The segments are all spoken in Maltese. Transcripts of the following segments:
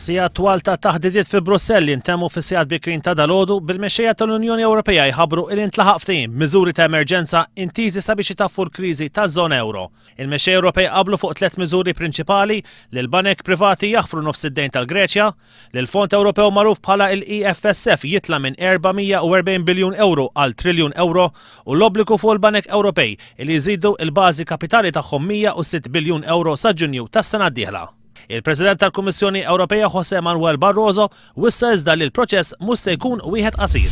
Sigħat twal ta' taħdidiet fi Brussell intemmu fi sigħat bikrin ta' dalgħodu bil-mexxejja tal-Unjoni Ewropea jħabbru il intlaħaq ftehim b'miżuri ta' emerġenza intiżi sabiex itaffu l-kriżi taż-żona ewro. Il-mexxejja Ewropej qablu fuq tliet miżuri prinċipali li l-banek privati jaħfru nofs id-dejn tal-Greċja, li l-Fond Ewropew magħruf bħala l-EFSF jitla' minn 440 biljun ewro għal triljun ewro u l-obbligu fuq il-banek Ewropej li jżidu l-bażi kapitali tagħhom 106 biljun ewro sa Ġunju tas-sena d-dieħla. Il-President tal-Kummissjoni Ewropea José Manuel Barroso wissa iżda li l-proċess mhux se jkun wieħed qasir.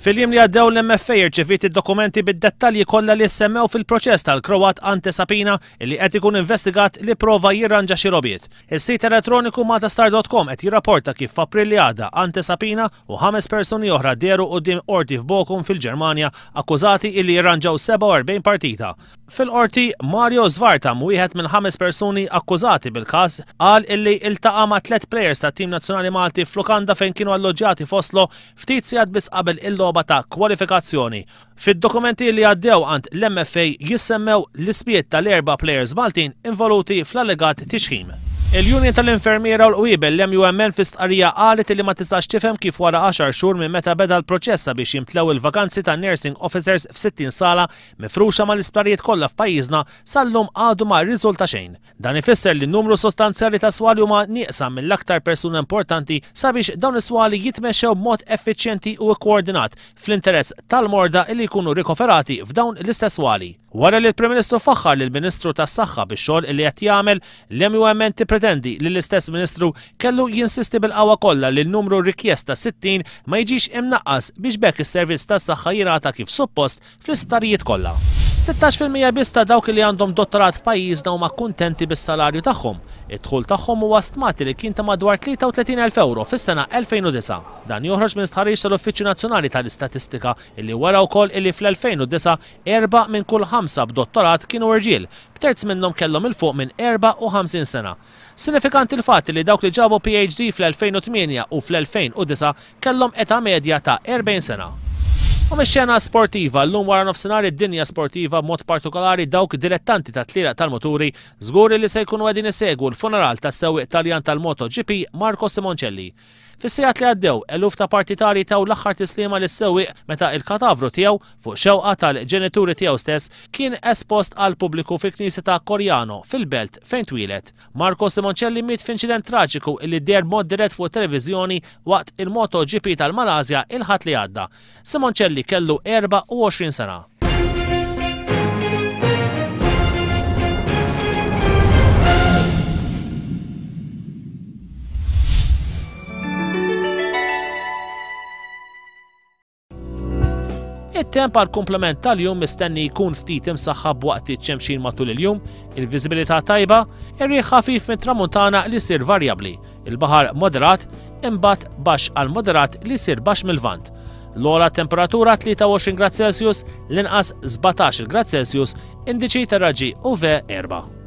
Fil-jiem li għaddew l-MFA rċeviet id-dokumenti bid-dettalji kollha li ssemmew fil-proċess tal-Kroat Ante Sapina li qed ikun investigat li prova jirranġa xi logħbiet. Is-sit elettroniku maltastar.com qed jirrapporta kif f'April li għadda Ante Sapina u ħames persuni oħra dehru quddiem qorti f'Bochum fil-Ġermanja akkużati illi jirranġaw 47 partita. Fil-Qorti, Mario Zvartam, wieħed mill-ħames persuni akkużati bil-każ, qal illi iltaqa' ma' tlett plejers tat-tim nazzjonali Malti f'lukanda fejn kienu alloġġjati f'Oslo ftit sigħat biss qabel il-logħba ta' kwalifikazzjoni. Fid-dokumenti li għaddew għand l-MFA jissemmew l-ismijiet tal-erba' plejers Maltin involuti fl-allegat tixħim. Il-Union tal-Infermiera u l-Qwiebel, l-MUMN fi stqarrija qalet illi ma tistax tifhem kif wara għaxar xhur minn meta beda l-proċess sabiex jimtlew il-vakanzi ta' nursing officers f'60 sala mifruxa mal-isptarijiet kollha f'pajjiżna sal-lum għadu ma rriżulta xejn. Dan ifisser li numru sostanzjali ta' swali huma nieqsa mill-aktar persuna importanti sabiex dawn is-swali jitmexxew b'mod effiċjenti u kkoordinat fl-interess tal-morda li jkunu rikoverati f'dawn l-istess swali. Wara li l-Prim Ministru faħħar lill-Ministru tas-Saħħa bix-xogħol li qed jagħmel, l-MUMN tippretendi li l-istess Ministru kellu jinsisti bil-qawwa kollha li n-numru rikjest ta' 60 ma jiġix imnaqqas biex b'hekk is-servizz tas-saħħa jingħata kif suppost fl-isptarijiet kollha. 16% biss ta' dawk li għandhom dottorat f'pajjiżna huma kuntenti bis-salarju tagħhom. Id-dħul tagħhom huwa stmat li kien ta' madwar 33,000 ewro fis-sena 2009. Dan joħroġ minn stħarriġ tal-Uffiċċju Nazzjonali tal-Istatistika illi wera wkoll illi fl-2009 erbgħa minn kull ħamsa b'dottorat kienu rġiel, b'terz minnhom kellhom 'il fuq minn 54 sena. Sinifikanti l-fatt li dawk li ġabu PhD fl-2008 u fl-2009 kellhom età medja ta' 40 sena. U mix-xena sportiva, llum wara nofsinhar id-dinja sportiva b'mod partikolari dawk dilettanti tat-tlielaq tal-muturi żgur li se jkunu qegħdin isegwu l-funeral tas-sewwieq Taljan tal-MotoGP Marco Simoncelli. Fis-sigħat li għaddew, eluf ta' partitarji taw l-aħħar tislima lis-sewwieq meta l-katavru tiegħu, fuq xewqa tal-ġenituri tiegħu stess, kien espost għall-pubbliku fil-knisja ta' Coriano, fil-belt fejn twieled. Marco Simoncelli miet f'inċident traġiku illi deher b'mod dirett fuq it-televiżjoni waqt il-MotoGP tal-Malasja il-Ħadd li għadda. Simoncelli kellu 24 sena. It-temp għal kumplament tal-jum mistenni jkun ftit imsaħħab b'waqtiet xemxin matul il-jum, il-viżibilità tajba, ir-riħ ħafif mit-tramuntana li jsir varjabbli, il-baħar moderat, imbagħad baxx għal moderat li jsir baxx mil-Lvant. L-ogħla temperatura 23 grad Celsius, l-inqas 17 grad Celsius, indiċi ta' raġġi UV 4.